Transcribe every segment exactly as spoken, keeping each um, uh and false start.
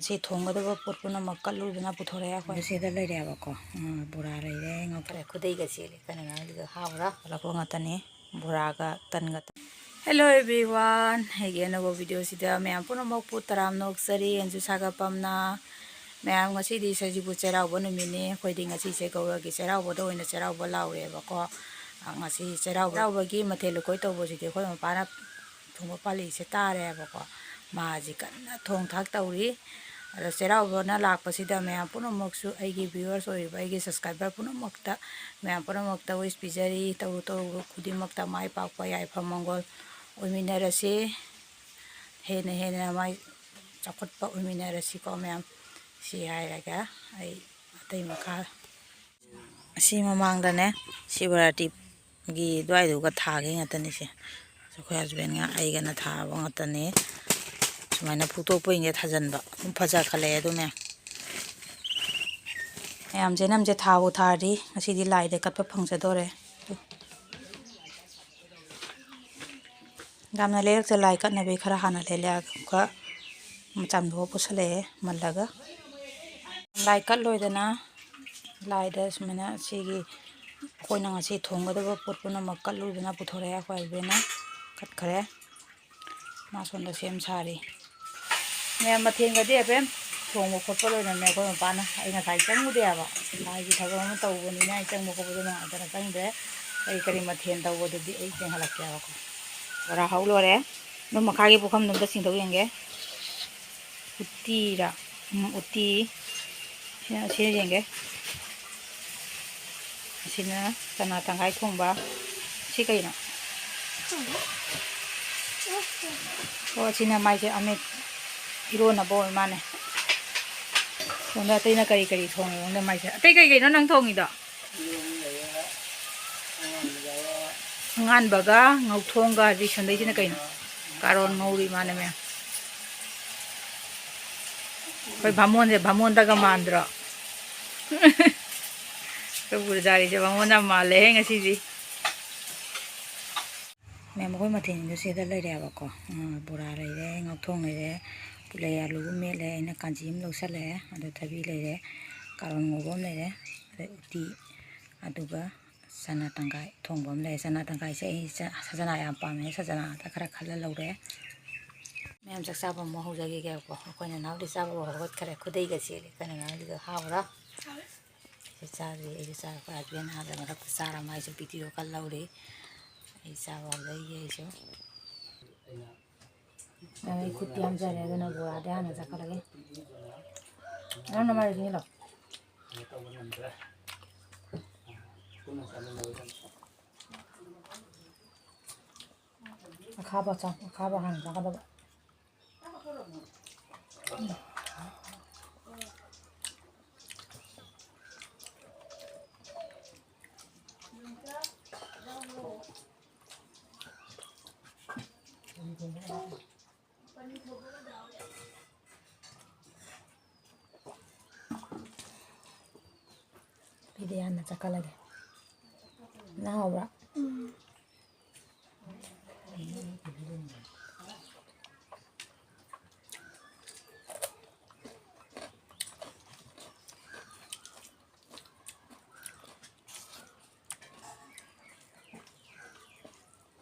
ꯁꯤ ꯊꯣꯡꯒꯗꯕ ꯄꯣꯠ ꯄꯨꯝꯅꯃꯛ ꯀꯠꯂꯨꯗꯅ ꯄꯨꯊꯣꯔꯛꯑꯦ ꯑꯩꯈꯣꯏ꯫ ꯁꯤꯗ ꯂꯩꯔꯦꯕꯀꯣ꯫ ꯎꯝ, ꯕꯣꯔꯥ ꯂꯩꯔꯦ, ꯉꯧꯊꯣꯛ- ꯈꯔ ꯈꯨꯗꯩꯒ ꯁꯦꯠꯂꯦ, ꯀꯩꯅꯣ ꯉꯥꯡꯗꯨꯗ ꯍꯥꯎꯔ꯫ ꯀꯠꯂꯛꯄ ꯉꯥꯛꯇꯅꯤ꯫ ꯕꯣꯔꯥꯒ ꯇꯟꯒ꯫ Hello everyone, ꯑꯩꯒꯤ ꯑꯅꯧꯕ ꯚꯤꯗꯤꯑꯣꯁꯤꯗ ꯃꯌꯥꯝ ꯄꯨꯝꯅꯃꯛꯄꯨ ꯇꯔꯥꯝꯅ ꯑꯣꯛꯆꯔꯤ꯫ ꯑꯩꯁꯨ ꯁꯥꯒꯠꯄꯝꯅ꯫ ꯃꯌꯥꯝ, ꯉꯁꯤꯗꯤ ꯁꯖꯤꯕꯨ ꯆꯩꯔꯥꯎꯕ ꯅꯨꯃꯤꯠꯅꯤ꯫ ꯑꯩꯈꯣꯏꯗꯤ ꯉꯁꯤꯁꯦ ꯒꯧꯔꯒꯤ ꯆꯩꯔꯥꯎꯕꯗ ꯑꯣꯏꯅ ꯆꯩꯔꯥꯎꯕ ꯂꯥꯎꯔꯦꯕꯀꯣ꯫ ꯑ, ꯉꯁꯤ ꯆꯩꯔꯥꯎꯕ, ꯆꯩꯔꯥꯎꯕꯒꯤ ꯃꯊꯦꯜ ꯂꯨꯀꯣꯏ ꯇꯧꯕꯁꯤꯗꯤ ꯑꯩꯈꯣꯏ ꯃꯄꯥꯅ ꯊꯣꯡꯕ ꯄꯥꯜꯂꯤꯁꯦ ꯇꯥꯔꯦꯕꯀꯣ꯫ ꯃꯥꯁꯤ ꯀꯟꯅ ꯊꯣꯡ ꯊꯥꯛ ꯇꯧꯔꯤ꯫ ꯑꯗꯣ ꯆꯩꯔꯥꯎꯕꯅ ꯂꯥꯛꯄꯁꯤꯗ ꯃꯌꯥꯝ ꯄꯨꯝꯅꯃꯛꯁꯨ, ꯑꯩꯒꯤ viewers ꯑꯣꯏꯔꯤꯕ, ꯑꯩꯒꯤ subscriber ꯄꯨꯝꯅꯃꯛꯇ, ꯃꯌꯥꯝ ꯄꯨꯝꯅꯃꯛꯇ wish ꯄꯤꯖꯔꯤ꯫ ꯇꯧꯔꯨ ꯇꯧꯔꯨꯕ ꯈꯨꯗꯤꯡꯃꯛꯇ ꯃꯥꯏ ꯄꯥꯛꯄ, ꯌꯥꯏꯐ ꯃꯪꯒꯣꯜ ꯑꯣꯏꯃꯤꯟꯅꯔꯁꯤ꯫ ꯍꯦꯟꯅ ꯍꯦꯟꯅ ꯃꯥꯏ ꯆꯥꯎꯈꯠꯄ ꯑꯣꯏꯃꯤꯟꯅꯔꯁꯤꯀꯣ ꯃꯌꯥꯝ꯫ ꯁꯤ ꯍꯥꯏꯔꯒ ꯑꯩ ꯑꯇꯩ ꯃꯈꯥ ꯑꯁꯤ ꯃꯃꯥꯡꯗꯅꯦ, ꯁꯤꯕꯔꯥꯇ꯭ꯔꯤꯒꯤ ꯑꯗꯨꯋꯥꯏꯗꯨꯒ ꯊꯥꯈꯤ ꯉꯥꯛꯇꯅꯤ ꯁꯦ꯫ ꯑꯩꯈꯣꯏ husbandꯒ ꯑꯩꯒꯅ ꯊꯥꯕ ꯉꯥꯛꯇꯅꯤ꯫ ꯁꯨꯃꯥꯏꯅ ꯐꯨꯛꯇꯣꯛꯄ ꯌꯦꯡꯒꯦ ꯊꯥꯖꯤꯟꯕ꯫ ꯑꯗꯨꯝ ꯐꯖꯈꯠꯂꯛꯑꯦ ꯑꯗꯨꯅꯦ꯫ ꯃꯌꯥꯝ ꯆꯦꯅꯝꯁꯦ ꯊꯥꯕꯨ ꯊꯥꯔꯗꯤ ꯉꯁꯤꯗꯤ ꯂꯥꯏꯗ ꯀꯠꯄ ꯐꯪꯖꯗꯣꯔꯦ꯫ ꯌꯥꯝꯅ ꯂꯩꯔꯛꯇ ꯂꯥꯏ ꯀꯠꯅꯕꯤ ꯈꯔ ꯍꯥꯟꯅ ꯂꯩꯔꯛꯑꯒ ꯆꯥꯝꯊꯣꯛꯑ ꯄꯨꯁꯜꯂꯛꯑꯦ ꯃꯜꯂꯒ꯫ ꯂꯥꯏ ꯀꯠ ꯂꯣꯏꯗꯅ ꯂꯥꯏꯗ ꯁꯨꯃꯥꯏꯅ ꯁꯤꯒꯤ ꯑꯩꯈꯣꯏꯅ ꯉꯁꯤ ꯊꯣꯡꯒꯗꯕ ꯄꯣꯠ ꯄꯨꯝꯅꯃꯛ ꯀꯠꯂꯨꯗꯅ ꯄꯨꯊꯣꯔꯛꯑꯦ꯫ ꯑꯩꯈꯣꯏ husbandꯅ ꯀꯠꯈ꯭ꯔꯦ꯫ ꯃꯥ ꯁꯣꯝꯗ ꯁꯦꯝ ꯁꯥꯔꯤ꯫ ꯃꯌꯥꯝ ꯃꯊꯦꯜꯒꯗꯤ ꯍꯥꯏꯐꯦꯠ ꯊꯣꯡꯕ ꯈꯣꯠꯄ ꯂꯣꯏꯔꯝꯃꯦ ꯑꯩꯈꯣꯏ ꯃꯄꯥꯅ꯫ ꯑꯩ ꯉꯁꯥꯏ ꯆꯪꯉꯨꯗꯦ ꯍꯥꯏꯕ, ꯂꯥꯏꯒꯤ ꯊꯕꯛ ꯑꯃ ꯇꯧꯕꯅꯤꯅ ꯑꯩ ꯆꯪꯕ ꯈꯣꯠꯄꯗꯣ ꯅꯨꯡꯉꯥꯏꯇꯅ ꯆꯪꯗ꯭ꯔꯦ꯫ ꯀꯔꯤ ꯀꯔꯤ ꯃꯊꯦꯜ ꯇꯧꯕꯗꯨꯗꯤ ꯑꯩ ꯌꯦꯡꯍꯜꯂꯛꯀꯦꯕꯀꯣ꯫ ꯕꯣꯔꯥ ꯍꯧ ꯂꯣꯏꯔꯦ꯫ ꯑꯗꯨꯝ ꯃꯈꯥꯒꯤ ꯄꯨꯈꯝꯗꯣ ꯑꯝꯇ ꯆꯤꯡꯊꯣꯛ ꯌꯦꯡꯒꯦ꯫ ꯎꯇꯤꯔ? ꯎꯝ, ꯎꯇꯤ꯫ ꯁꯤ, ꯁꯤ ꯌꯦꯡꯒꯦ꯫ ꯑꯁꯤꯅ ꯆꯅꯥ ꯇꯪꯈꯥꯏ ꯊꯣꯡꯕ꯫ ꯁꯤ ꯀꯩꯅꯣ? ꯑꯣ, ꯑꯁꯤꯅ ꯃꯥꯏꯁꯦ ꯑꯃꯦꯠ-, ꯏꯔꯣꯟꯅꯕ ꯑꯣꯏ ꯃꯥꯅꯦ꯫ ꯁꯣꯝꯗ ꯑꯇꯩꯅ ꯀꯔꯤ ꯀꯔꯤ ꯊꯣꯡꯉꯤꯅꯣ ꯈꯪꯗꯦ ꯃꯥꯏꯁꯦ꯫ ꯑꯇꯩ ꯀꯩ ꯀꯩꯅꯣ ꯅꯪ ꯊꯣꯡꯉꯤꯗꯣ? ꯑꯉꯥꯟꯕꯒ ꯉꯧꯊꯣꯡꯒ ꯍꯧꯖꯤꯛ ꯁꯣꯝꯗꯩꯁꯤꯅ ꯀꯩꯅꯣ? ꯀꯥꯔꯣꯟ ꯉꯧꯔꯤ ꯃꯥꯅꯦ ꯃꯌꯥꯝ꯫ ꯑꯩꯈꯣꯏ ꯚꯥꯃꯣꯟꯁꯦ ꯚꯥꯃꯣꯟꯗꯒ ꯃꯥꯟꯗ꯭ꯔꯣ? ꯑꯩꯈꯣꯏ ꯄꯨꯖꯥꯔꯤꯁꯦ ꯚꯥꯃꯣꯟ ꯌꯥꯝ ꯃꯥꯜꯂꯦꯍꯦ ꯉꯁꯤꯗꯤ꯫ ꯃꯌꯥꯝ, ꯑꯩꯈꯣꯏ ꯃꯊꯦꯜꯁꯤꯡꯗꯣ ꯁꯤꯗ ꯂꯩꯔꯦꯕꯀꯣ꯫ ꯑ, ꯕꯣꯔꯥ ꯂꯩꯔꯦ, ꯉꯧꯊꯣꯡ ꯂꯩꯔꯦ, ꯂꯩ, ꯑꯂꯨ ꯑꯃ ꯃꯦꯠꯂꯦ, ꯑꯩꯅ ꯀꯥꯟꯆꯤ ꯑꯃ ꯂꯧꯁꯜꯂꯛꯑꯦ, ꯑꯗꯣ ꯊꯕꯤ ꯂꯩꯔꯦ, ꯀꯥꯔꯣꯟ ꯉꯧꯕ ꯑꯃ ꯂꯩꯔꯦ, ꯑꯗꯩ ꯎꯇꯤ, ꯑꯗꯨꯒ ꯆꯅꯥ ꯇꯪꯈꯥꯏ ꯊꯣꯡꯕ ꯑꯃ ꯂꯩꯔꯦ꯫ ꯆꯅꯥ ꯇꯪꯈꯥꯏꯁꯦ ꯑꯩ ꯆ-, ꯁꯖꯅꯥ ꯌꯥꯝ ꯄꯥꯝꯃꯦ, ꯁꯖꯅꯥ ꯉꯥꯛꯇ ꯈꯔ ꯈꯜꯂ ꯂꯧꯔꯦ꯫ ꯃꯌꯥꯝ ꯆꯥꯛ ꯆꯥꯕ ꯑꯃꯨꯛ ꯍꯧꯖꯈꯤꯒꯦꯕꯀꯣ꯫ ꯑꯩꯈꯣꯏ ꯅꯅꯥꯎꯗꯤ ꯆꯥꯕ ꯍꯧꯒꯠꯈ꯭ꯔꯦ, ꯈꯨꯗꯩꯒ ꯁꯦꯠꯂꯦ꯫ ꯑꯩꯈꯣꯏ ꯅꯅꯥꯎꯒꯤꯗꯣ ꯍꯥꯎꯕ꯭ꯔꯥ? ꯑꯩꯁꯨ ꯆꯥꯗ꯭ꯔꯤ, ꯑꯩꯁꯨ ꯆꯥꯔꯦ꯫ ꯑꯩꯈꯣꯏ ꯍꯁꯕꯦꯟ ꯑꯥꯗ ꯃꯊꯛꯇ ꯆꯥꯔ ꯃꯥꯏꯁꯨ ꯚꯤꯗꯤꯑꯣ ꯈꯔ ꯂꯧꯔꯤ꯫ ꯑꯩ ꯆꯥꯕ ꯍꯧꯔꯛꯏꯒꯦ ꯑꯩꯁꯨ꯫ ꯑꯩ ꯈꯨꯠꯇꯤ ꯌꯥꯝꯖꯔꯦ, ꯑꯗꯨꯅ ꯕꯣꯔꯥꯗ ꯍꯥꯟꯅ ꯆꯠꯈꯠꯂꯒꯦ꯫ ꯅꯪ ꯅꯃꯥꯏꯗꯨ ꯁꯤꯡꯍꯜꯂꯣ꯫ ꯑꯈꯥꯕ ꯆꯥꯎ, ꯑꯈꯥꯕ ꯍꯥꯟꯅ ꯆꯥꯒꯗꯕ꯫ ꯑꯩꯗꯤ ꯌꯥꯝꯅ ꯆꯥꯛꯈꯠꯂꯒꯦ꯫ ꯅꯪ ꯍꯥꯎꯕ꯭ꯔꯥ?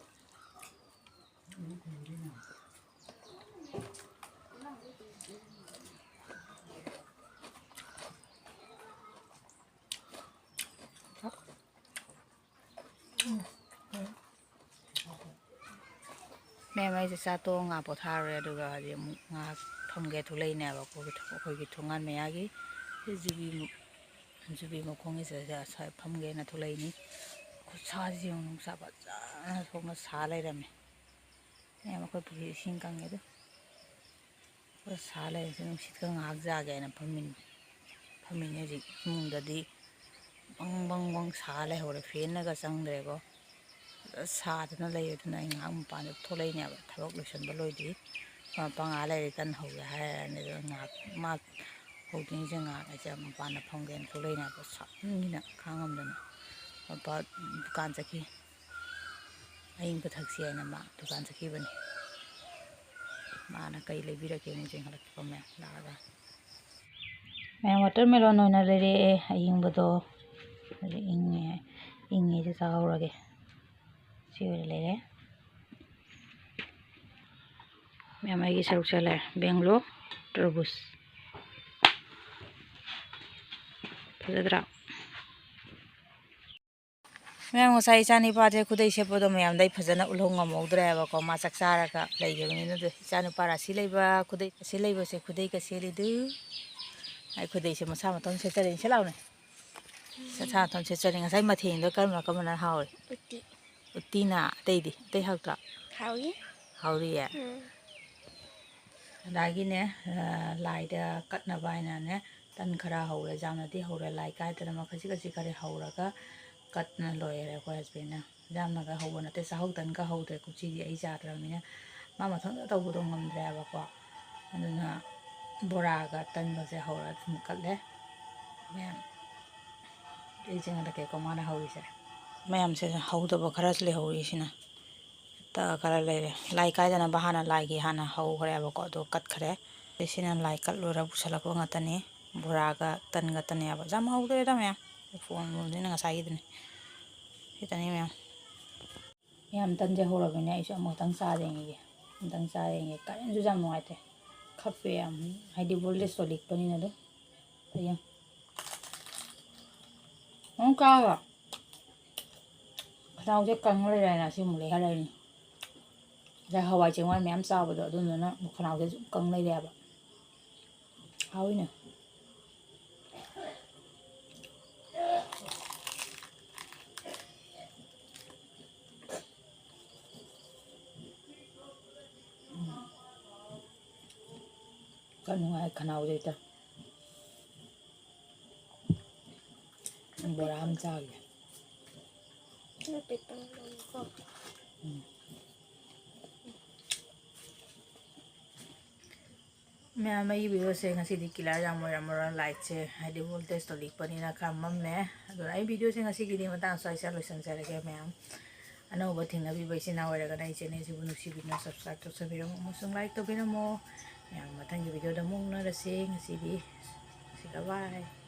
ꯃꯦꯝ, ꯑꯩꯁꯦ ꯆꯥ ꯇꯣꯛꯑ ꯉꯥ ꯄꯣꯊꯥꯔꯨꯔꯦ, ꯑꯗꯨꯒ ꯍꯧꯖꯤꯛ ꯑꯃꯨꯛ ꯉꯥꯏꯍꯥꯛ ꯐꯝꯒꯦ ꯊꯣꯛꯂꯛꯏꯅꯦꯕ꯫ ꯑꯩꯈꯣꯏꯒꯤ ꯊꯣ-, ꯑꯩꯈꯣꯏꯒꯤ ꯊꯣꯡꯒꯥꯟ ꯃꯌꯥꯒꯤ ꯖꯨꯕꯤ ꯃꯨ-, ꯖꯨꯕꯤ ꯃꯈꯣꯡꯒꯤ ꯁꯤꯗ ꯑꯁ꯭ꯋꯥꯏ ꯐꯝꯒꯦꯅ ꯊꯣꯛꯂꯛꯏꯅꯤ꯫ ꯈꯨꯠꯁꯥꯁꯤ ꯌꯦꯡꯉꯨ, ꯅꯨꯡꯁꯥ ꯐꯖꯅ ꯊꯣꯛꯅ ꯁꯥ ꯂꯩꯔꯝꯃꯦ꯫ ꯃꯦꯝ, ꯑꯩꯈꯣꯏ ꯄꯨꯈ꯭ꯔꯤ ꯏꯁꯤꯡ ꯀꯪꯉꯦ ꯑꯗꯨ꯫ ꯄꯨꯔꯥ ꯁꯥ ꯂꯩꯔꯦ꯫ ꯅꯨꯡꯁꯤꯠꯀ ꯉꯥꯏꯍꯥꯛ ꯖꯥꯒꯦ ꯍꯥꯏꯅ ꯐꯝꯃꯤꯅꯤ꯫ ꯐꯝꯃꯤꯅꯤ ꯍꯧꯖꯤꯛ꯫ ꯏꯃꯨꯡꯗꯗꯤ ꯕꯪ ꯕꯪ ꯕꯪ ꯁꯥ ꯂꯩꯍꯧꯔꯦ꯫ ꯐꯦꯟꯅꯒ ꯆꯪꯗ꯭ꯔꯦꯀꯣ꯫ ꯐꯖꯅ ꯁꯥꯗꯅ ꯂꯩꯔꯦ꯫ ꯑꯗꯨꯅ ꯑꯩ ꯉꯥꯏꯍꯥꯛ ꯃꯄꯥꯟꯗ ꯊꯣꯛꯂꯛꯏꯅꯦꯕ꯫ ꯊꯕꯛ ꯂꯣꯏꯁꯟꯕ ꯂꯣꯏꯗ꯭ꯔꯤ꯫ ꯃꯄꯥ ꯉꯥꯏꯍꯥꯛ ꯂꯩꯔꯦ ꯀꯟꯅ ꯍꯧꯒꯦ ꯍꯥꯏꯔꯅꯤ꯫ ꯑꯗꯨꯅ ꯉꯥꯏꯍꯥꯛ ꯃꯥ ꯍꯧꯗ꯭ꯔꯤꯉꯩꯁꯦ ꯉꯥꯏꯍꯥꯛ ꯑꯩꯁꯦ ꯃꯄꯥꯟꯗ ꯐꯝꯒꯦꯅ ꯊꯣꯛꯂꯛꯏꯅꯦꯕ꯫ ꯁꯥꯃꯟꯒꯤꯅ ꯈꯥꯡꯉꯝꯗꯅ꯫ ꯃꯄꯥ ꯗꯨꯀꯥꯟ ꯆꯠꯈꯤ꯫ ꯑꯏꯪꯕ ꯊꯛꯁꯤ ꯍꯥꯏꯅ ꯃꯥ ꯗꯨꯀꯥꯟ ꯆꯠꯈꯤꯕꯅꯤ꯫ ꯃꯥꯅ ꯀꯩ ꯂꯩꯕꯤꯔꯛꯀꯦꯅ ꯌꯦꯡꯍꯜꯂꯛꯀꯦꯀꯣ ꯃꯌꯥꯝ ꯂꯥꯛꯑꯒ꯫ ꯃꯌꯥꯝ, watermelon ꯑꯣꯏꯅ ꯂꯩꯔꯛꯑꯦ ꯑꯌꯤꯡꯕꯗꯣ꯫ ꯍꯧꯖꯤꯛ ꯏꯪꯉꯦ, ꯏꯪꯉꯦꯁꯦ ꯆꯥꯍꯧꯔꯒꯦ꯫ ꯁꯤ ꯑꯣꯏꯅ ꯂꯩꯔꯦ꯫ ꯃꯌꯥꯝ, ꯑꯩꯒꯤ ꯁꯔꯨꯛꯁꯦ ꯂꯩꯔꯦ꯫ ꯕꯦꯡꯒ꯭ꯂꯣꯔ ꯇꯔꯕꯨꯖ꯫ ꯐꯖꯗ꯭ꯔꯥ? ꯃꯌꯥꯝ, ꯉꯁꯥꯏ ꯏꯆꯥꯅꯤꯄꯥꯁꯦ ꯈꯨꯗꯩ ꯁꯦꯠꯄꯗꯣ ꯃꯌꯥꯝꯗ ꯑꯩ ꯐꯖꯅ ꯎꯠꯍꯧ ꯉꯝꯍꯧꯗ꯭ꯔꯦꯕꯀꯣ꯫ ꯃꯥ ꯆꯥꯛ ꯆꯥꯔꯒ ꯂꯩꯈꯤꯕꯅꯤꯅ꯫ ꯑꯗꯨ ꯏꯆꯥꯅꯨꯄꯥ ꯔꯥꯁꯤ ꯂꯩꯕ, ꯈꯨꯗꯩ ꯔꯥꯁꯤ ꯂꯩꯕꯁꯦ ꯈꯨꯗꯩꯒ ꯁꯦꯠꯂꯤꯗꯨ꯫ ꯑꯩ ꯈꯨꯗꯩꯁꯦ ꯃꯁꯥ ꯃꯇꯣꯟ ꯁꯦꯠꯆꯔꯛꯏꯅꯦ꯫ ꯁꯦꯠ ꯂꯥꯎꯅꯦ꯫ ꯃꯁꯥ ꯃꯇꯣꯟ ꯁꯦꯠꯆꯔꯤ꯫ ꯉꯁꯥꯏ ꯃꯊꯦꯜꯗꯣ ꯀꯔꯝꯕ ꯀꯔꯝꯕꯅ ꯍꯥꯎꯔꯤ? ꯎꯇꯤ꯫ ꯎꯇꯤꯅ꯫ ꯑꯇꯩꯗꯤ? ꯑꯇꯩ ꯍꯥꯎꯇ꯭ꯔꯣ? ꯍꯥꯎꯏ꯫ ꯍꯥꯎꯔꯤꯌꯦ? ꯎꯝ꯫ ꯑꯗꯒꯤꯅꯦ, ꯑ, ꯂꯥꯏꯗ ꯀꯠꯅꯕ ꯍꯥꯏꯅꯅꯦ, ꯇꯟ ꯈꯔ ꯍꯧꯔꯦ, ꯌꯥꯝꯅꯗꯤ ꯍꯧꯔꯦ, ꯂꯥꯏ ꯀꯥꯏꯗꯅ ꯃꯈꯜꯁꯤ ꯈꯖꯤꯛ ꯈꯔ ꯍꯧꯔꯒ ꯀꯠꯅ ꯂꯣꯏꯔꯦ ꯑꯩꯈꯣꯏ husbandꯅ꯫ ꯌꯥꯝꯅꯒ ꯍꯧꯕ ꯅꯠꯇꯦ, ꯆꯥꯍꯧ ꯇꯟꯒ ꯍꯧꯗ꯭ꯔꯦ, ꯀꯨꯝꯁꯤꯗꯤ ꯑꯩ ꯌꯥꯗ꯭ꯔꯕꯅꯤꯅ ꯃꯥ ꯃꯊꯟꯇ ꯇꯧꯕꯗꯣ ꯉꯝꯗ꯭ꯔꯦꯕꯀꯣ꯫ ꯑꯗꯨꯅ ꯕꯣꯔꯥꯒ ꯇꯟꯒꯁꯦ ꯍꯧꯔ ꯑꯗꯨꯝ ꯀꯠꯂꯦ꯫ ꯃꯌꯥꯝ, ꯑꯩ ꯆꯤꯡꯍꯜꯂꯛꯀꯦꯀꯣ ꯃꯥꯅ ꯍꯧꯔꯤꯁꯦ꯫ ꯃꯌꯥꯝꯁꯦ ꯍꯧꯗꯕ ꯈꯔꯁꯨ ꯂꯩꯍꯧꯔꯤꯁꯤꯅ꯫ ꯇ ꯈꯔ ꯂꯩꯔꯦ꯫ ꯂꯥꯏ ꯀꯥꯏꯗꯅꯕ ꯍꯥꯟꯅ ꯂꯥꯏꯒꯤ ꯍꯥꯟꯅ ꯍꯧꯈ꯭ꯔꯦꯕꯀꯣ, ꯑꯗꯣ ꯀꯠꯈ꯭ꯔꯦ꯫ ꯁꯤꯅ ꯂꯥꯏ ꯀꯠꯂꯣꯏꯔ ꯄꯨꯁꯜꯂꯛꯄ ꯉꯥꯛꯇꯅꯤ꯫ ꯕꯣꯔꯥꯒ ꯇꯟꯒ ꯇꯅꯦꯕ꯫ ꯌꯥꯝ ꯍꯧꯗ꯭ꯔꯦꯗ ꯃꯌꯥꯝ꯫ ꯐꯣꯟ ꯃꯨꯟꯕꯅꯤꯅ ꯉꯁꯥꯏꯒꯤꯗꯨꯅꯤ꯫ ꯁꯤꯇꯅꯤ ꯃꯌꯥꯝ꯫ ꯃꯌꯥꯝ, ꯇꯟꯁꯦ ꯍꯧꯔꯕꯅꯤꯅ ꯑꯩꯁꯨ ꯑꯃꯨꯛꯇꯪ ꯆꯥꯔꯦ ꯌꯦꯡꯉꯤꯒꯦ꯫ ꯑꯃꯨꯛꯇꯪ ꯆꯥꯔꯦ ꯌꯦꯡꯉꯤꯒꯦ꯫ ꯀꯔꯦꯟꯁꯨ ꯌꯥꯝ ꯅꯨꯡꯉꯥꯏꯇꯦ꯫ ꯈꯞꯄꯦ ꯌꯥꯝ꯫ ꯍꯥꯏꯗꯤ voltageꯇꯣ ꯂꯤꯛꯄꯅꯤꯅ ꯑꯗꯨꯝ꯫ ꯍꯌꯦꯡ꯫ ꯅꯪ ꯆꯥꯔꯕ? ꯈꯅꯥꯎꯁꯦ ꯀꯪ ꯂꯩꯔꯦꯅ ꯁꯤ ꯑꯃꯨꯛ ꯂꯩꯈꯠꯂꯛꯏꯅꯤ꯫ ꯉꯁꯥꯏ ꯍꯋꯥꯏ ꯆꯦꯡꯋꯥꯏ ꯃꯌꯥꯝ ꯆꯥꯕꯗꯣ ꯑꯗꯨꯗꯨꯅ ꯈꯅꯥꯎꯁꯦ ꯁꯨꯝ ꯀꯪ ꯂꯩꯔꯦ ꯍꯥꯏꯕ꯫ ꯍꯥꯎꯋꯤꯅꯦ꯫ ꯈꯔ ꯅꯨꯡꯉꯥꯏ ꯈꯅꯥꯎꯁꯦ ꯍꯦꯛꯇ꯫ ꯕꯣꯔꯥ ꯑꯃ ꯆꯥꯒꯦ꯫ ꯎꯝ꯫ ꯃꯌꯥꯝ, ꯑꯩꯒꯤ videoꯁꯦ ꯉꯁꯤꯗꯤ clear ꯌꯥꯝ ꯑꯣꯏꯔꯝꯃꯔꯣꯏ, lightꯁꯦ, ꯍꯥꯏꯗꯤ voltageꯇꯣ ꯂꯤꯛꯄꯅꯤꯅ ꯈꯔ ꯃꯝꯃꯦ꯫ ꯑꯗꯨꯅ ꯑꯩ videoꯁꯦ ꯉꯁꯤꯒꯤꯗꯤ ꯃꯇꯥꯡ ꯁ꯭ꯋꯥꯏꯁꯤꯗ ꯂꯣꯏꯁꯤꯟꯖꯔꯒꯦ ꯃꯌꯥꯝ꯫ ꯑꯅꯧꯕ ꯊꯦꯡꯅꯕꯤꯕ ꯏꯆꯤꯟ ꯏꯅꯥꯎ ꯑꯣꯏꯔꯒꯅ ꯑꯩ ꯆꯦꯅꯦꯜꯁꯤꯕꯨ ꯅꯨꯡꯁꯤꯕꯤꯗꯨꯅ subscribe ꯇꯧꯁꯟꯕꯤꯔꯝꯃꯣ ꯑꯃꯁꯨꯡ like ꯇꯧꯕꯤꯔꯝꯃꯣ꯫ ꯃꯌꯥꯝ ꯃꯊꯪꯒꯤ videoꯗ ꯑꯃꯨꯛ ꯎꯅꯔꯁꯤ꯫ ꯉꯁꯤꯗꯤ ꯁꯤꯒ bye꯫